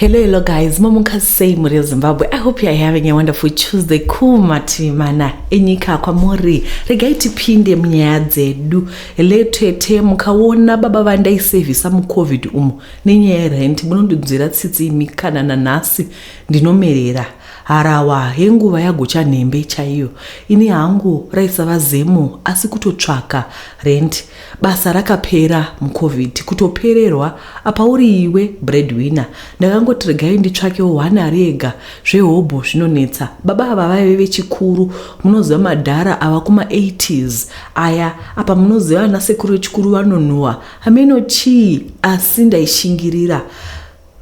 Hello, hello guys, mamuka sei muri Zimbabwe? I hope you are having a wonderful Tuesday. Kumativi mana enyika kwamuri. Regai tipinde munyaya dzedu. Letete mukaona baba vandaisevhisa muCovid umu nenyaya yerent munondinzwira tsitsi imi kana nanhasi ndinomerera. Harahwa yenguva yaGuchanhembe chaiyo. Ini hangu raisava zemo asi kutotsvaka rent. Basa rakapera muCovid kutopererwa apa uri iwe breadwinner. Ndakangoti regai nditsvakewo one ari ega zvehobho zvinonetsa. Baba ava vaive vechikuru munoziva madhara ava kuma 80s aya apa munoziva ana sekuru vechikuru vanonhuwa hameno chii asi ndaishingirira.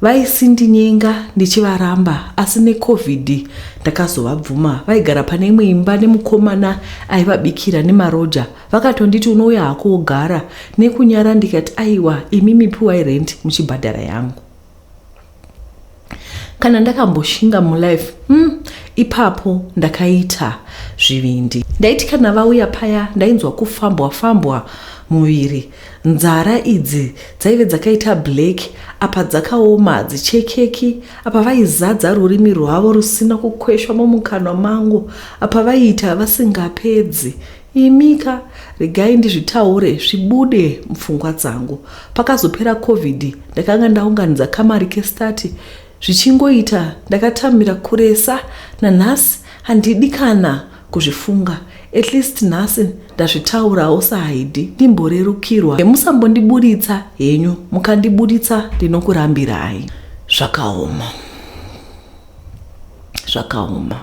Vaisindinyenga ndichivaramba asi neCovid ndakazovabvuma. Vaigara pane imwe imba nemukomana aivabikira nemaroja. Vakatonditi unouya hako wogara. Nekunyara ndikati aiwa imimi piwai rent muchibhadhara yangu. Kana ndakamboshinga mulife ipapo ndakaita zvivindi. Ndaiti kana vauya paya ndainzwa kufambwa fambwa muviri. Nzara idzi dzaive dzakaita black apa dzakaoma hadzichekeki apa vaizadza rurimi rwavo rusina kukweshwa mumukanwa mangu apa vaiita vasingapedzi. Imika regai ndizvitaure zvibude mupfungwa dzangu. Pakazopera covid ndakanga ndaunganidza kamari kestart zvichingoita ndakatamira kuresa nanhasi handidi kana kuzvifunga. At least nhasi ndazvitaurawo saHaidi ndimborerukirwa. Musambondiburitsa henyu mukandiburitsa ndinokurambirai. Zvakaoma. Zvakaoma.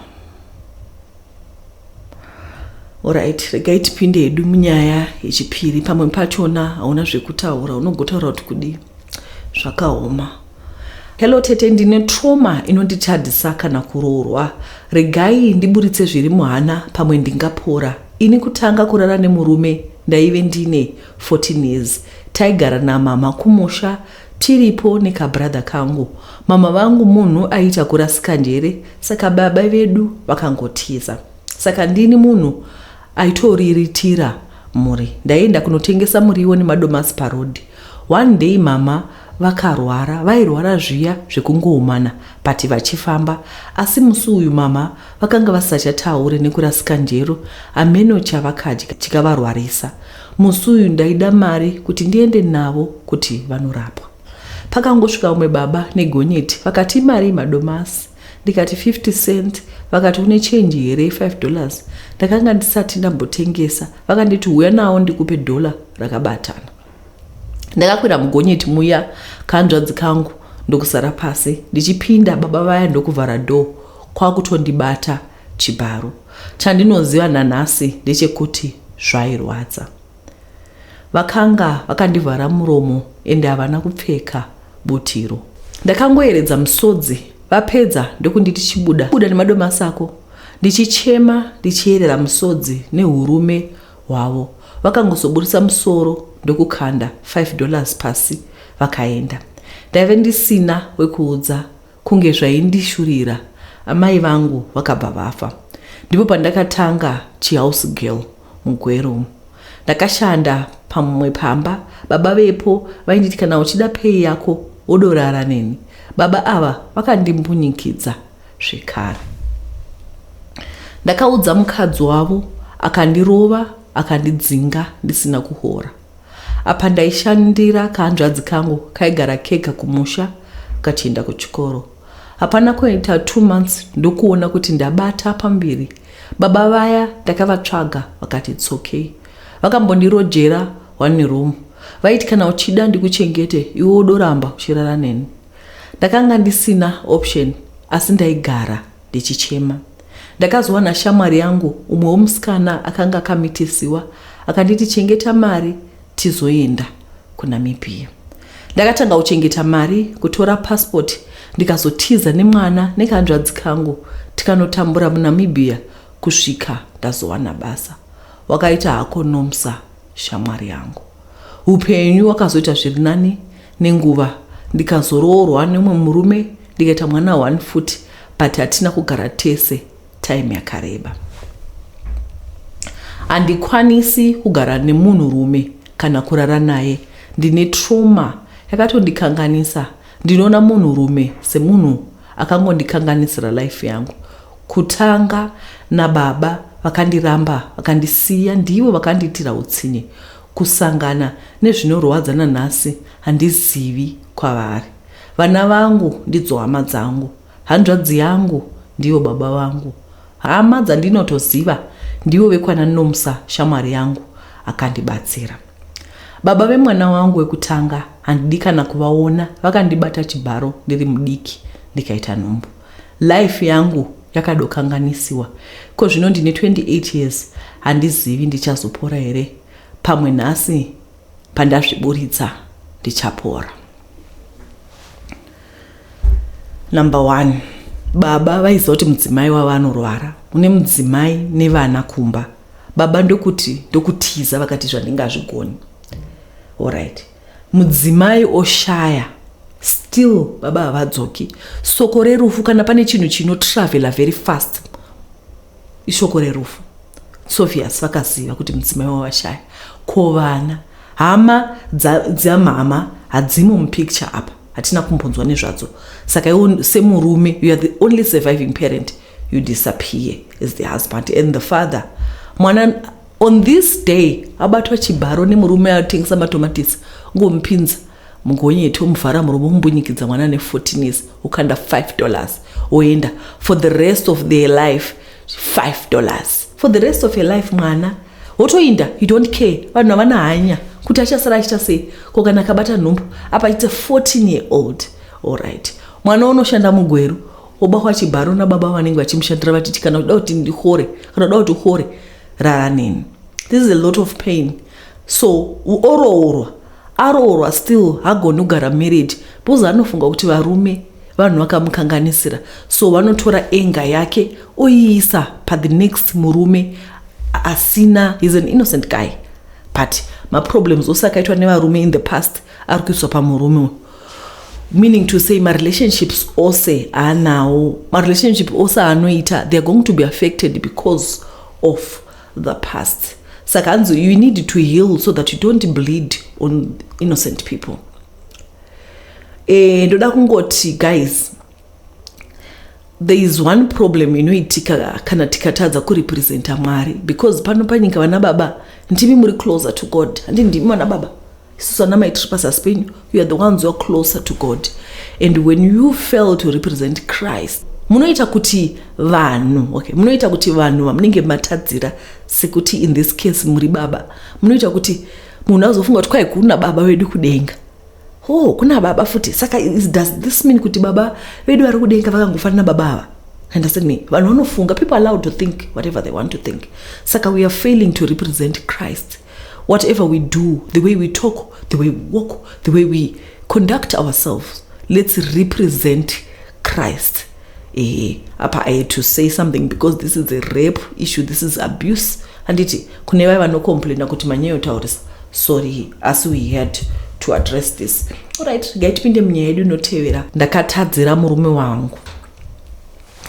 Alright, regai tipinde hedu munyaya yechipiri. Pamwe pachona hauna zvekutaura, unogotaura kuti kudii. Zvakaoma. Hello tete, ndine trauma inonditadzisa kana kuroorwa. Regai ndiburitse zviri muhana pamwe ndingapora. Ini kutanga kurara nemurume ndaive ndine 14 years. Taigara namama kumusha tiripo nekabrother kangu. Mama vangu munhu aiita kurasika njere saka baba vedu vakangotiza. Saka ndini munhu aitoriritira mhuri. Ndaienda kunotengesa muriwo nemadomasi paroad. One day mama vakarwara, vairwara zviya zvekungoumana but vachifamba. Asi musi uyu mama vakanga vasisachataure nekurasika njero hameno chavakadya chikavarwarisa. Musi uyu ndaida mari kuti ndiende navo kuti vanorapwa. Pakangosvika umwe baba negonyeti vakati imari madomasi ndikati 50 cent vakati une change here 5 dollars. Ndakanga ndisati ndambotengesa vakanditi huya nawo ndikupe dollar rakabatana. Ndakakwira mugonyeti muya kanzvadzi kangu ndokusara pasi ndichipinda baba vaya ndokuvhara door kwakutondibata chibharo. Chandinoziva nanhasi ndechekuti zvairwadza. Vakanga vakandivhara muromo ende havana kupfeka butiro. Ndakangoeredza musodzi vapedza ndokunditi chibuda buda nemadomasi ako ndichichema ndichiyerera musodzi nehurume hwavo. Vakangozoburitsa musoro ndokukanda 5 dollars pasi vakaenda. Ndaive ndisina wekuudza kunge zvaindishurira. Amai vangu vakabva vafa. Ndipo pandakatanga chihouse girl muGweru. Ndakashanda pamwe pamba baba vepo vainditi kana uchida pay yako wodorara neni. Baba ava vakandimbunyikidza zvekare. Ndakaudza mukadzi wavo akandirova akandidzinga ndisina kuhora. Apa ndaishandira kahanzvadzi kangu kaigara kega kumusha kachienda kuchikoro. Hapana kuita 2 months ndokuona kuti ndabata pambiri. Baba vaya ndakavatsvaga vakati it's okay. Vakambondirojera one room. Vaiti kana uchida ndikuchengete iwe wodoramba uchirara neni. Ndakanga ndisina option asi ndaigara ndichichema. Ndakazowana shamwari yangu umwe womusikana akanga akamitisiwa akanditi chengeta mari tizoenda kuNamibia. Ndakatanga kuchengeta mari kutora passport ndikazotiza nemwana nekahanzvadzi kangu tikanotambura muNamibia kusvika ndazowana basa. Wakaita hako Nomsa shamwari yangu. Upenyu wakazoita zviri nani nenguva ndikazoroorwa neumwe murume ndikaita mwana one futi but hatina kugara tese time yakareba. Handikwanisi kugara nemunhurume kana kurara naye. Ndine trauma yakatondikanganisa. Ndinoona munhurume semunhu akangondikanganisira life yangu. Kutanga nababa vakandiramba vakandisiya ndivo vakandiitira utsinye. Kusangana nezvinorwadza nanhasi handizivi kwavari. Vana vangu ndidzo hama dzangu. Hanzvadzi yangu ndivo baba vangu. Hama dzandinotoziva ndivo vekwana Nomsa shamwari yangu akandibatsira. Baba vemwana wangu wekutanga handidi kana kuvaona vakandibata chibharo ndiri mudiki ndikaita nhumbu. Life yangu yakadokanganisiwa. Ko zvino ndine 28 years handizivi ndichazopora here. Pamwe nhasi pandazviburitsa ndichapora. Number one, baba vaiziva kuti mudzimai wavo anorwara. Une mudzimai nevana kumba. Baba ndokuti ndokutiza vakati zvandingazvigoni. Alright. Mudzimai oshaya. Still baba havadzoki. Soko rerufu kana pane chinhu chino travela very fast ishoko rerufu. Sofias vakaziva kuti mudzimai wavo vashaya. Ko vana hama dzamama hadzimo mupicture apa, hatina kumbonzwa nezvadzo. Saka iwo semurume, you are the only surviving parent, you disappear as the husband and the father. Mwana on this day abatwa chibharo nemurume atengesa matomatisi, ngomupinza mugonyeti, omuvhara muromo, omumbunyikidza mwana ne14 years, ukanda $5 oenda. For the rest of their life, $5 for the rest of your life. Mwana wotoinda, you don't care. Vanhu havana hanya kuti achasara achiita sei. Ko kana akabata nhumbu apa achiita 14 year old? Alright, mwana unoshanda mugweru, obatwa chibharo nababa vanenge vachimushandira, vachiti kana uda kuti ndihore, kana uda kuti uhore, rara neni. This is a lot of pain. So oroorwa, aroorwa, still hagoni kugara married because anofunga kuti varume vanhu vakamukanganisira. So vanotora anger yake oiisa pathe next murume asina. He's an innocent guy, but maproblems ose akaitwa nevarume in the past ari kuiswa pamurume uyu, meaning to say marelationships ose aanawo, marelationship ose aanoita, they are going to be affected because of the past. Saka hanzi you need to heal so that you don't bleed on innocent people. Ndoda kungoti guys, there is one problem inoitika kana tikatadza kurepresenta Mwari, because pano panyika vana baba ndimi muri closer to God. Handi ndimi vana baba? Isusu vana mai tiri pazasi penyu. You are the ones who are closer to God, and when you fail to represent Christ, munoita kuti vanhu, okay, munoita kuti vanhu vamunenge matadzira, sekuti in this case muri baba, munoita kuti munhu azofunga kuti kwai kuna baba vedu kudenga. Oh, kuna baba futi. Saka does this mean kuti baba vedu vari kudenga vakangofanana baba ava? Understand me? Vanhu vanofunga, people are allowed to think whatever they want to think. Saka we are failing to represent Christ. Whatever we do, the way we talk, the way we walk, the way we conduct ourselves, let's represent Christ. Apa I had to say something because this is a rape issue, this is abuse. Handiti kune vaya vanocomplaina kuti manyanyotaurisa? Sorry, asi we had to address this. Alright, ngaitipinde munyaya yedu inotevera. Ndakatadzira murume wangu.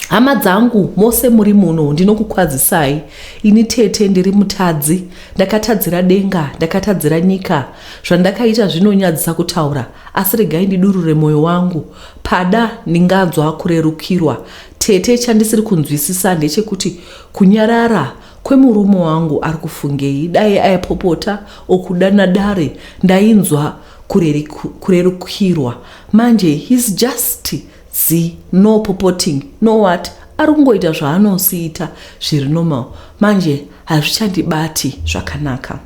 Hama dzangu mose muri muno, ndinokukwazisai. Ini tete ndiri mutadzi. Ndakatadzira denga, ndakatadzira nyika. Zvandakaita zvinonyadzisa kutaura, asi regai ndidurure mwoyo wangu, pada ndinganzwa kurerukirwa. Tete, chandisiri kunzwisisa ndechekuti kunyarara kwemurume wangu ari kufungei. Dai aipopota okudana dare, ndainzwa kurerukirwa. Manje he's just zi, no popoting, no what, ari kungoita zvaanosiita zviri normal. Manje hazvichandibati zvakanaka.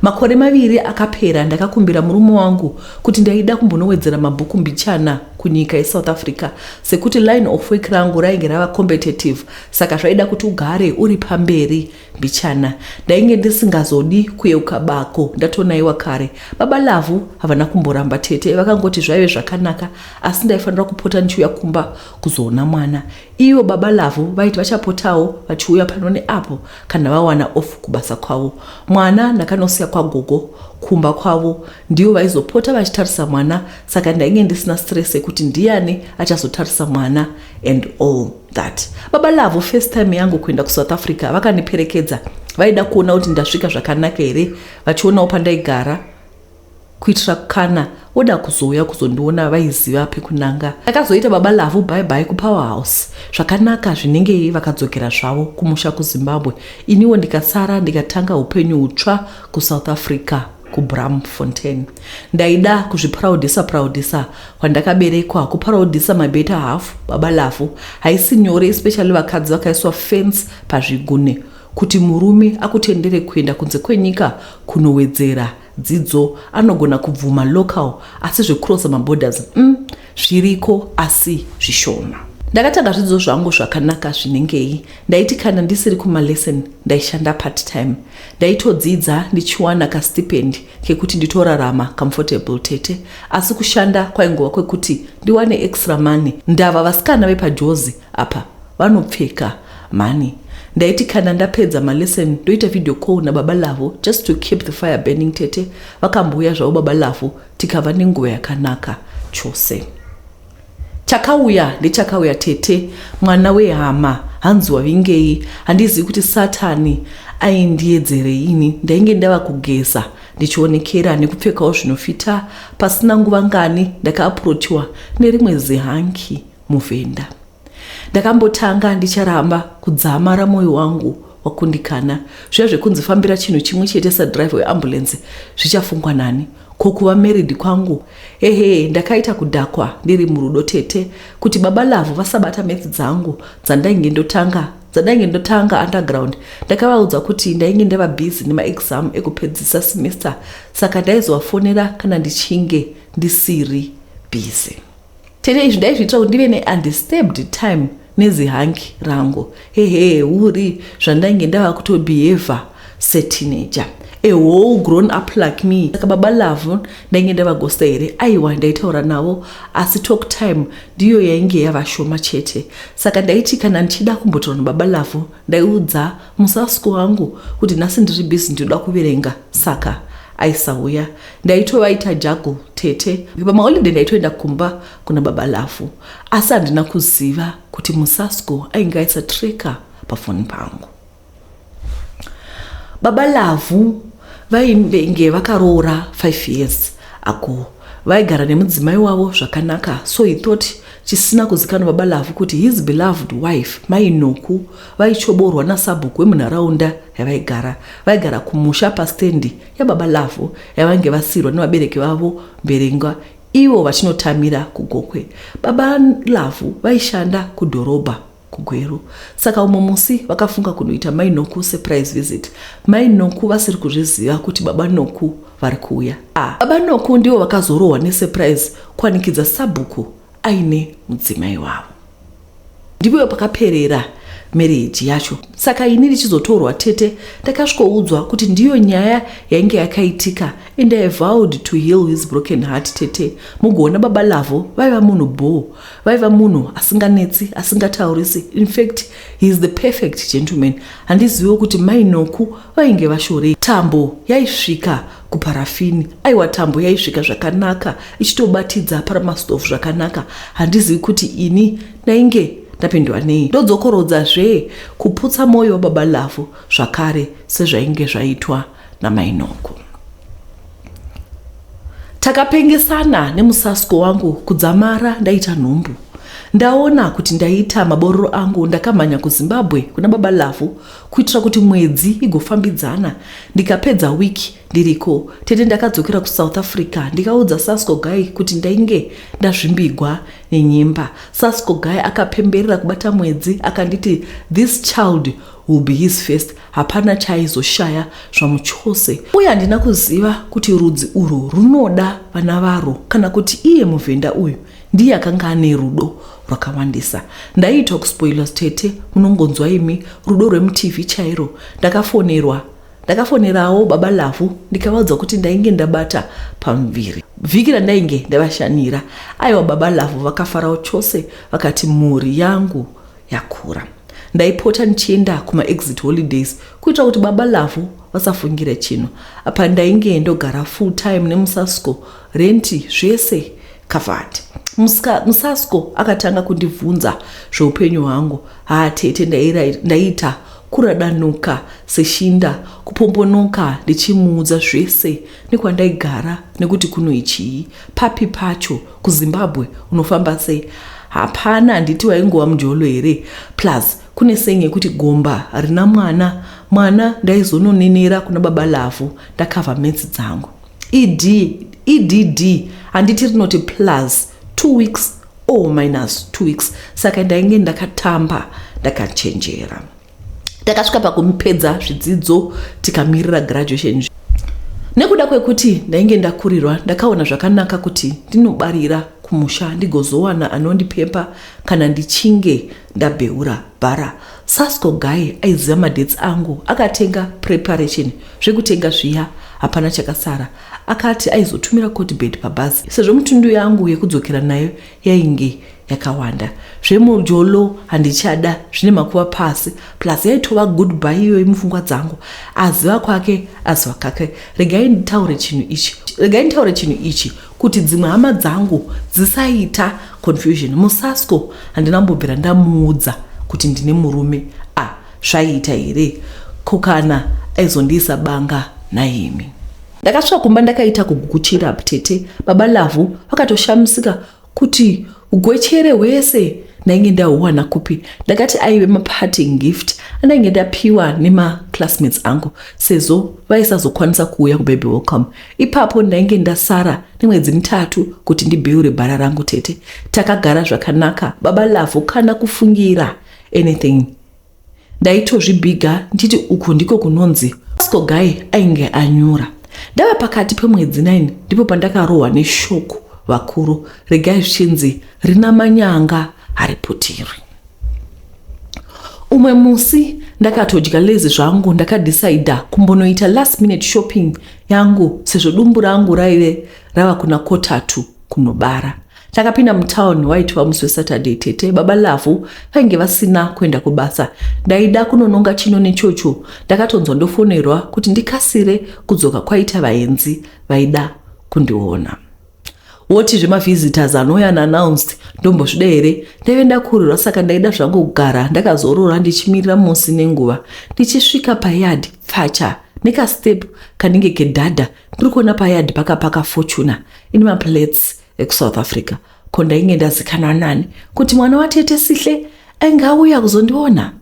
Makore 2 akapera, ndakakumbira murume wangu kuti ndaida kumbonowedzera mabhuku mbichana kunyika yeSouth Africa, sekuti line of work rangu rainge rava competitive, saka zvaida kuti ugare uri pamberi mbichana. Ndainge ndisingazodi kuyeuka bako ndatonaiwa kare. Baba lavhu havana kumboramba tete, vakangoti zvaive zvakanaka, asi ndaifanira kupota ndichiuya kumba kuzoona mwana. Ivo baba lavhu vaiti vachapotawo vachiuya pano neapo kana vawana off kubasa kwavo. Mwana ndakanosiya kwagogo kumba kwavo, ndivo vaizopota vachitarisa mwana, saka ndainge ndisina stress yekuti ndiani achazotarisa mwana and all that. Baba lavhu, first time yangu kuenda kuSouth Africa, vakandiperekedza. Vaida kuona kuti ndasvika zvakanaka here, vachionawo pandaigara. Kuitira kana voda kuzouya kuzondiona vaiziva pekunanga. Ndakazoita Baba Lavhu bye bye kuPowerhouse zvakanaka zvinengei vakadzokera zvavo kumusha kuZimbabwe iniwo ndikasara ndikatanga upenyu hutsva kuSouth Africa kuBraamfontein. Ndaida kuzviproudisa proudisa kwandakaberekwa kuproudisa my better half Baba Lavhu haisi nyore especially vakadzi vakaiswa fence pazvigunwe kuti murume akutendere kuenda kunze kwenyika kunowedzera dzidzo anogona kubvuma local asi zvekucrossa maborders zviriko asi zvishoma. Ndakatanga zvidzidzo zvangu zvakanaka zvinengei. Ndaiti kana ndisiri kumalesson ndaishanda part time. Ndaitodzidza ndichiwana kastipend kekuti nditorarama comfortable tete asi kushanda kwaingova kwekuti ndiwane extra money ndava vasikana vepajozi apa vanopfeka mhani. Ndaiti kana ndapedza malesson ndoita video call nababa Lavhu just to keep the fire burning tete. Vakambouya zvavo baba Lavhu tikava nenguva yakanaka chose. Chakauya ndechakauya tete mwana wehama hanzi wavingei handizivi kuti satani aindiedzerei ini ndainge ndava kugeza ndichionekera nekupfekawo zvinofita pasina nguva ngani ndakaapprochiwa nerimwe zihanki muvhenda. Ndakambotanga ndicharamba kudzamara moyo wangu wakundikana. Zviya zvekunzi fambira chinhu chimwe chete sadriver weambulance zvichafungwa nani? Ko kuva married kwangu? Hehe ndakaita kudhakwa ndiri murudo tete kuti baba Lavhu vasabata maths dzangu dzandainge ndotanga dzandainge ndotanga underground. Ndakavaudza kuti ndainge ndava busy nemaexam ekupedzisa semester saka ndaizovafonera kana ndichinge ndisiri busy. Tete izvi ndaizviitira kuti ndive neundisturbed time nezihanki rangu. Hehe huri zvandainge ndava kutobehave seteenager. A whole grown up like me. Saka baba Lavhu ndainge ndavagosta here? Aiwa ndaitaura navo asi talk time ndiyo yainge yava shoma chete. Saka ndaiti kana ndichida kumbotaura nababa Lavhu ndaiudza musasko wangu kuti nhasi ndiri busy ndinoda kuverenga saka aisauya. Ndaitovaita juggle tete. Pamaholiday ndaitoenda kumba kuna baba Lavhu asi handina kuziva kuti musasko ainge aisa tracker pafoni pangu. Baba Lavhu vainge vakaroora 5 years ago. Vaigara nemudzimai wavo zvakanaka so he thought chisina kuzikanwa baba Lavhu kuti his beloved wife mai Noku vaichoborwa nasabhuku wemunharaunda yavaigara. Vaigara kumusha pastendi yababa Lavhu yavainge vasiirwa nevabereki vavo Mberengwa ivo vachinotamira kuGokwe. Baba Lavhu vaishanda kudhorobha kuGweru. Saka umwe musi vakafunga kunoita mai Noku surprise visit. Mai Noku vasiri kuzviziva kuti baba Noku vari kuuya. Ah, baba Noku ndivo vakazorohwa nesurprise kuwanikidza sabhuku aine mudzimai wavo. Ndipo pakaperera marriage yacho. Saka ini ndichizotorwa tete ndakasvikoudzwa kuti ndiyo nyaya yainge yakaitika and I vowed to heal his broken heart tete. Mugoona baba Lavhu vaiva munhu bhoo. Vaiva munhu asinganetsi, asingataurisi. In fact, he is the perfect gentleman. Handiziviwo kuti mai Noku vainge vashorei. Tambo yaisvika kuparafini. Aiwa tambo yaisvika zvakanaka ichitobatidza paramastove zvakanaka. Handizivi kuti ini ndainge ndapindwa nei. Ndodzokorodza zve kuputsa mwoyo wababa Lavhu zvakare sezvainge zvaitwa namai Noku. Takapengesana nemusasko wangu kudzamara ndaita nhumbu. Ndaona kuti ndaita mabororo angu ndakamhanya kuZimbabwe kuna baba Lavhu kuitira kuti mwedzi igofambidzana. Ndikapedza wiki ndiriko tete ndakadzokera kuSouth Africa ndikaudza Sasko Guy kuti ndainge ndazvimbigwa nenyemba. Sasko Guy akapemberera kubata mwedzi akanditi this child will be his first. Hapana chaaizoshaya zvamuchose. Uye handina kuziva kuti rudzi urwu runoda vana varwo kana kuti iye muvhenda uyu ndiye akanga ane rudo rwakawandisa. Ndaiitwa kuspoilers tete munongonzwa imi rudo rwemutv chairo. Ndakafonerawo baba Lavhu ndikavaudza kuti ndainge ndabata pamuviri vhiki randainge ndavashanira. Aiwa baba Lavhu vakafarawo chose vakati mhuri yangu yakura. Ndaipota ndichienda kumaexit holidays kuitira kuti baba Lavhu vasafungire chinhu. Apa ndainge ndogara full time nemusasko, renti zvese covered. Musasko akatanga kundibvunza zveupenyu hwangu. Haa tete ndaita Kuradanuka seshinda, kupombonoka ndichimuudza zvese nekwandaigara nekuti kuno chii, papi pacho, kuZimbabwe unofamba sei. Hapana, handiti waingova mujolo here? Plus kune saying yekuti gomba rina mwana mwana. Ndaizononenera kuna Baba Lavhu ndakavha maths dzangu. Ed edd handiti rinoti plus 2 weeks or minus 2 weeks? Saka ndainge ndakatamba ndakachenjera. Takasvika pakumupedza zvidzidzo, tikamirira graduation. Nekuda kwekuti ndainge ndakurirwa, ndakaona zvakanaka kuti ndinobarira kumusha, ndigozowana anondipepa kana ndichinge ndabheura bhara. Sasco guy aiziva madates angu, akatenga preparation zvekutenga zviya, hapana chakasara. Akati aizotumira cot bed pabhazi sezvo mutundu yangu yekudzokera nayo yainge yakawanda. Zvemujolo handichada, zvine makuva pasi. Plus yaitova goodbye iyoyi mupfungwa dzangu. Aziva kwake, aziva kake. Regai nditaure chinhu ichi, regai nditaure chinhu ichi kuti dzimwe hama dzangu dzisaita confusion. Musasco handinambobvira ndamuudza kuti ndine murume. A, zvaiita here? Ko kana aizondiisa banga naimi? Ndakasvika kumba ndakaita kugukuchira, tete. Baba Lavhu vakatoshamisika kuti ugwechere hwese ndainge ndahuwana kupi. Ndakati aive maparting gift andainge ndapiwa nemaclassmates angu sezvo vaisazokwanisa kuuya kubaby welcome. Ipapo ndainge ndasara nemwedzi 3 kuti ndibheure bhara rangu. Tete, takagara zvakanaka. Baba Lavhu kana kufungira anything. Ndaitozvibhiga nditi uku ndiko kunonzi sasco guy ainge anyura. Ndava pakati pemwedzi 9 ndipo pandakarohwa neshock vakuru. Regai zvichinzi rina manyanga hariputirwi. Umwe musi ndakatodya lazy zvangu, ndakadhisaidha kumbonoita last minute shopping yangu sezvo dumbu rangu raive rava kuna kotatu kunobara. Takapinda mutauni, waitwa musi weSaturday, tete. Baba Lavhu vainge vasina kuenda kubasa. Ndaida kunononga chino nechocho. Ndakatonzwa ndofonerwa kuti ndikasire kudzoka, kwaita vaenzi vaida kundiona. Woti zvemavisitors anouya unannounced ndombozvida here? Ndaive ndakurirwa, saka ndaida zvangu kugara ndakazorora ndichimirira musi nenguva. Ndichisvika payard, pfacha nekastep kanenge kedhadha, ndiri kuona payard pakapaka Fortuner ine maplates ekuSouth Africa. Ko ndainge ndazikanwa nani kuti mwana watete Sihle ainge auya kuzondiona?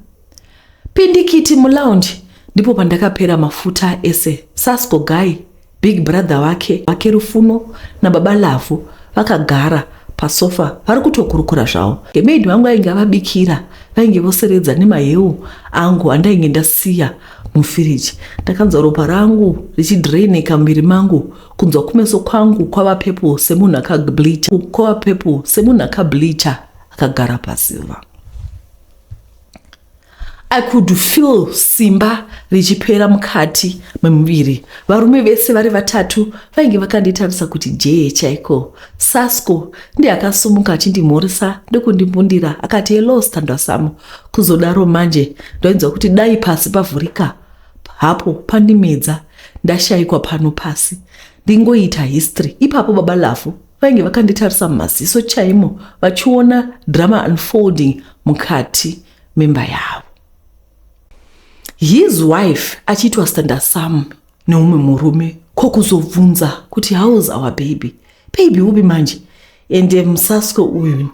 Pindikiti mulounge, ndipo pandakapera mafuta ese. Sasco guy, big brother wake Rufuno nababa Lavhu vakagara pasofa vari kutokurukura zvavo. Maid vangu ainge avabikira, vainge voseredza nemaheu angu andainge ndasiya mufiriji. Ndakanzwa ropa rangu richidreineka muviri mangu, kunzwa kumeso kwangu kwava purple semunhu akableacha, kwava purple semunhu akableacha akagara pazuva. I could feel simba richipera mukati memuviri. Varume vese vari vatatu vainge vakanditarisa kuti jee chaiko. Sasco ndiye akasumuka achindimhoresa ndokundimbundira, akati, "Hello, sthandwa sami." Kuzodaro manje ndainzwa kuti dai pasi pavhurika hapo pandimedza, ndashayikwa pano pasi, ndingoita history ipapo. Baba Lavhu vainge vakanditarisa mumaziso chaimo, vachiona drama unfolding mukati memba yavo, his wife achiitwa sthandwa sami neumwe murume. Ko kuzobvunza kuti, "How's our baby?" Baby upi manje? Ende musasco uyu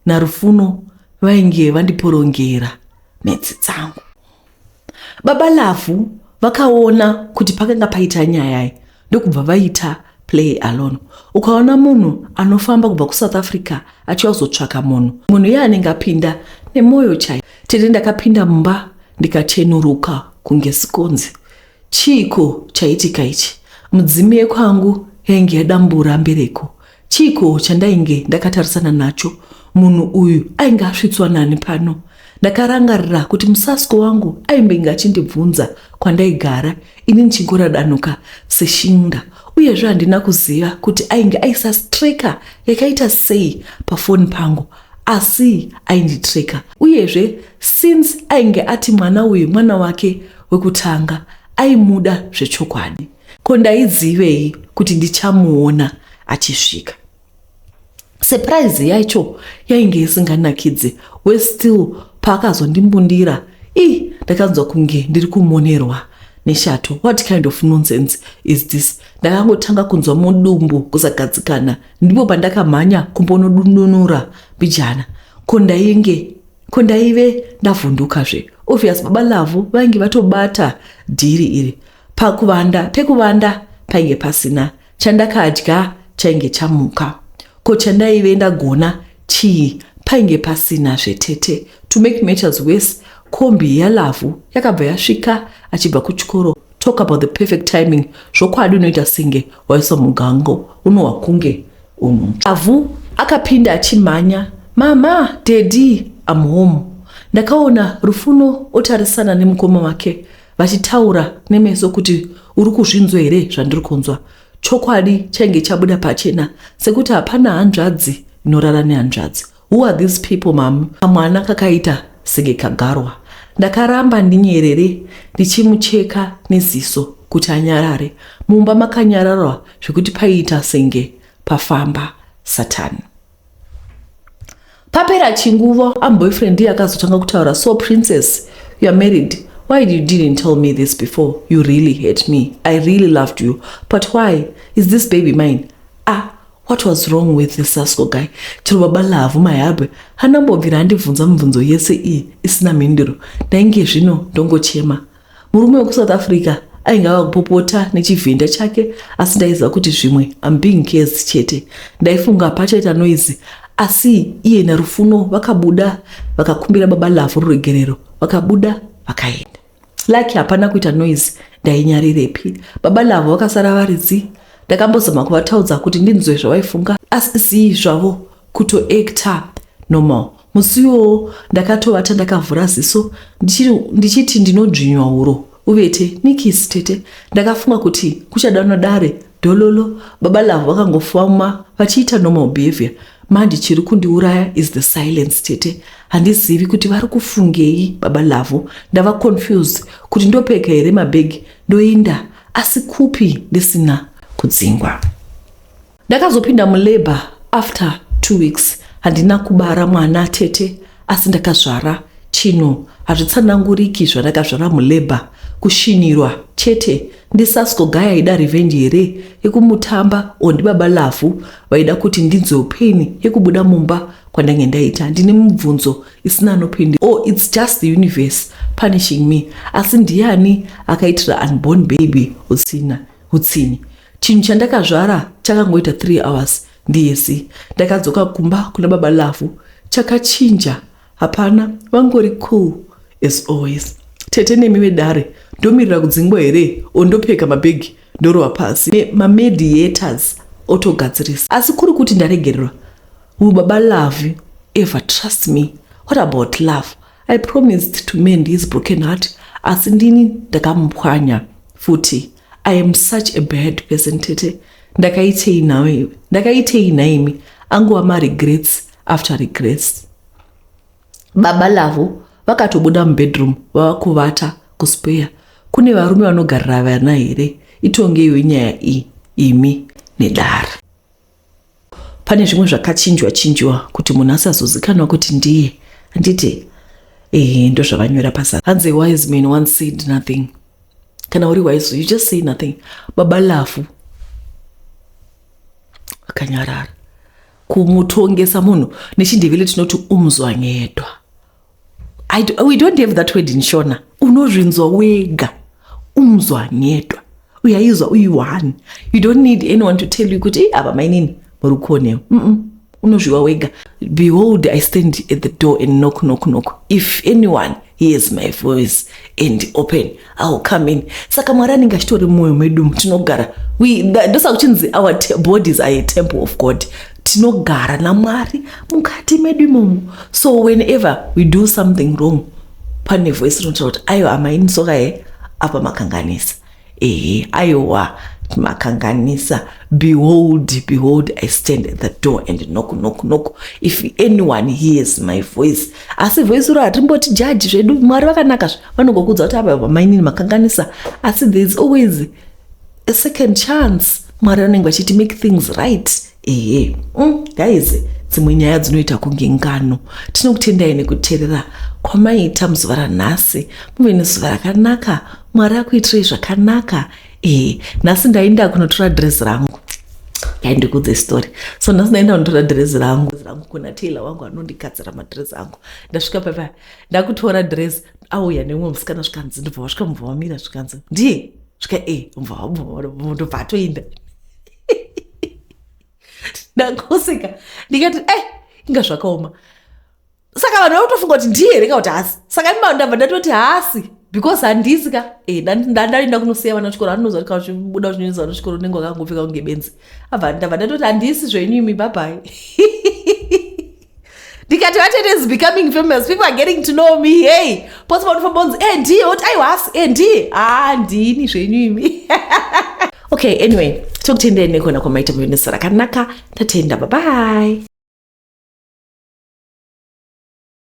naRufuno vainge vandiporongera mhedzi dzangu. Baba Lavhu vakaona kuti pakanga paita nyaya, ndokubva vaita play alone. Ukaona munhu anofamba kubva kuSouth Africa achiuya kuzotsvaka munhu, munhu iye anenge apinda nemwoyo chai. Tete, ndakapinda mumba ndikachenuruka kunge sikonzi. Chiiko chaitika ichi? Mudzimi yekwangu yainge yadambura mbereko. Chiiko chandainge ndakatarisana nacho? Munhu uyu ainge asvitswa nani pano? Ndakarangarira kuti musasco wangu aimbenge achindibvunza kwandaigara, ini ndichingoradanuka seshinda. Uyezve handina kuziva kuti ainge aisa tracker yakaita sei pafoni pangu, asi ainditreka. Uyezve since ainge ati mwana uyu mwana wake wekutanga, aimuda zvechokwadi. Ko ndaizivei kuti ndichamuona achisvika? Surprise yacho yainge isinganakidzi. We still paakazondimbundira, ii, Ndakanzwa kunge ndiri kumonerwa neshato. What kind of nonsense is this? Ndakangotanga kunzwa mudumbu kusagadzikana. Ndipo pandakamhanya kumbonodundunura mbijana. Ko ndainge ko ndaive ndavhundukazve. Obvious baba Lavhu vainge vatobata dhiri iri. Pakuvanda pekuvanda painge pasina. Chandakadya chainge chamuka. Ko chandaive ndagona chii? Painge pasina zvetete. To make matters worse, kombi yaLavhu yakabva yasvika achibva kuchikoro. Talk about the perfect timing. Zvokwadi unoita senge waiswa mugango unohwa kunge unotsva. Lavhu akapinda achimhanya. Mama, daddy, I'm home. Ndakaona Rufuno otarisana nemukoma wake vachitaura nemeso kuti uri kuzvinzwa here zvandiri kunzwa. Chokwadi chainge chabuda pachena sekuti hapana hanzvadzi inorara nehanzvadzi. Who are these people, mami? Kamwana kakaita senge kagarwa. Ndakaramba ndinyerere ndichimucheka neziso kuti anyarare. Mumba makanyararwa zvekuti paiita senge pafamba Satani. Papera chinguva, boyfriend ndiye akazotanga kutaura. So princess, you are married. Why you didn't tell me this before? You really hate me. I really loved you. But why? Is this baby mine? Ah, what was wrong with this Sasko guy? Chero baba Lavhu mahabwe hanambobvira andibvunza mibvunzo yese iyi isina mhinduro. Ndainge zvino ndongochema. Murume wekuSouth Africa ainge ava kupopota nechivhenda chake, asi ndaiziva kuti zvimwe I'm being cursed chete. Ndaifunga pachaita noise, asi iye naRufuno vakabuda vakakumbira baba Lavhu ruregerero, vakabuda vakaenda. Lucky hapana kuita noise. Ndainyarirepi? Baba Lavhu vakasara varidzi. Ndakambozama kuvataudza kuti ndinzwe zvavaifunga, asi zii zvavo kutoacta normal. Musi iwowo ndakatovata ndakavhura ziso ndichiti ndinodzvinywa huro uvete nikisi. Tete, ndakafunga kuti kuchadanwa dare dhololo. Baba Lavhu vakangofama vachiita normal behavior. Manje chiri kundiuraya is the silence, tete. Handizivi kuti vari kufungei baba Lavhu. Ndava confused kuti ndopeka here mabhegi ndoinda, asi kupi ndisina kudzingwa? Ndakazopinda mulabour after 2 weeks. Handina kubara mwana, tete, asi ndakazvara chinhu hazvitsananguriki zvandakazvara mulabour. Kushinirwa chete. NdiSasco guy aida revenge here yekumutamba, or ndibaba Lavhu vaida kuti ndinzwe pain yekubuda mumba kwandange ndaita? Ndine mubvunzo isina anopindi, or it's just the universe punishing me. Asi ndiani akaitira unborn baby utsina utsinyi? Chinhu chandakazvara chakangoita 3 hours ndiyesi. Ndakadzoka kumba kuna baba Lavhu, chakachinja hapana, vangori cool as always. Tete nemi vedare, ndomirira kudzingwa here or ndopeka mabhegi ndorova pasi, mamediators otogadzirisa? Asi kuri kuti ndaregererwa, will baba Lavhu ever trust me? What about love? I promised to mend his broken heart, asi ndini ndakamupwanya futi. I am such a bad person, tete. Ndakaitei nawe? Ndakaitei naimi? Angova maregrets after regrets. Baba Lavhu vakatobuda mubedroom vava kuvata kuspare. Kune varume vanogarira vana here? Itongeiwo nyaya iyi imi nedare. Pane zvimwe zvakachinjwa chinjwa kuti munhu asazozikanwa kuti ndiye, handiti? Ehe, ndozvavanyora pasa. Hanzi, "Wise man once said nothing." Kana uri wise, you just say nothing. Baba Lavhu akanyarara. Kumutongesa munhu, nechiNdevele tinoti umzwangedwa. We don't have that word in Shona. Unozvinzwa wega, umzwangedwa. Uyaizwa uyi-one. You don't need anyone to tell you kuti ava mainini muri kuonewo. Unozviwa wega. Behold, I stand at the door and knock, knock, knock. If anyone hears my voice and open, I will come in. Saka Mwari anenge achitori mumwoyo medu. Tinogara, ndosaka kuchinzi our bodies are a temple of God. Tinogara naMwari mukati medu imomo. So whenever we do something wrong, pane voice rinotaura kuti aiwa, amaini soka he, apa makanganisa. Ehe, aiwa, makanganisa. Behold, behold, I stand at the door and knock, knock, knock. If anyone hears my voice. Asi voice iro hatimboti jaji zvedu. Mwari vakanaka, vanongokudza kuti apa mainini makanganisa, asi there is always a second chance. Mwari vanenge vachiti make things right. Ehe. Guys, Dzimwe nyaya dzinoita kunge ngano. Tinokutendai nekuteerera kwamaita muzuva ranhasi. Muve nezuva rakanaka. Mwari akuitirei zvakanaka. Ee, nhasi ndaenda kunotora dress rangu. Ndikudze story. So nhasi ndaenda kunotora dress rangu kuna tailor wangu anondigadzira madress angu. Ndasvika papa ndakutora dress, auya nemumwe musikana, zvikanzi ndobva wasvika, mubva wamira, zvikanzi ndiye svika e ndobva atoenda. Ndangoseka ndikati e inga zvakaoma. Saka vanhu vakutofunga kuti ndiye here ka kuti hasi. Saka ndabva ndatoti hasi because handisi ka. E ndandaenda kunosiya vana chikoro, anoziva kuti kana uchibuda uchinoendesa vana chikoro unenge wakangopfeka kunge benzi. Abva ndabva ndatoti handisi zvenyu imi, bye bye. Ndikati vatete is becoming famous, people are getting to know me. Hey, pose panofamba unzi e ndiye, oti aiwa hasi, e ndiye, ha ndini zvenyu imi. Okay, anyway, tokutendai nekuona kwamaita. Muve nezuva rakanaka. Tatenda, bye bye.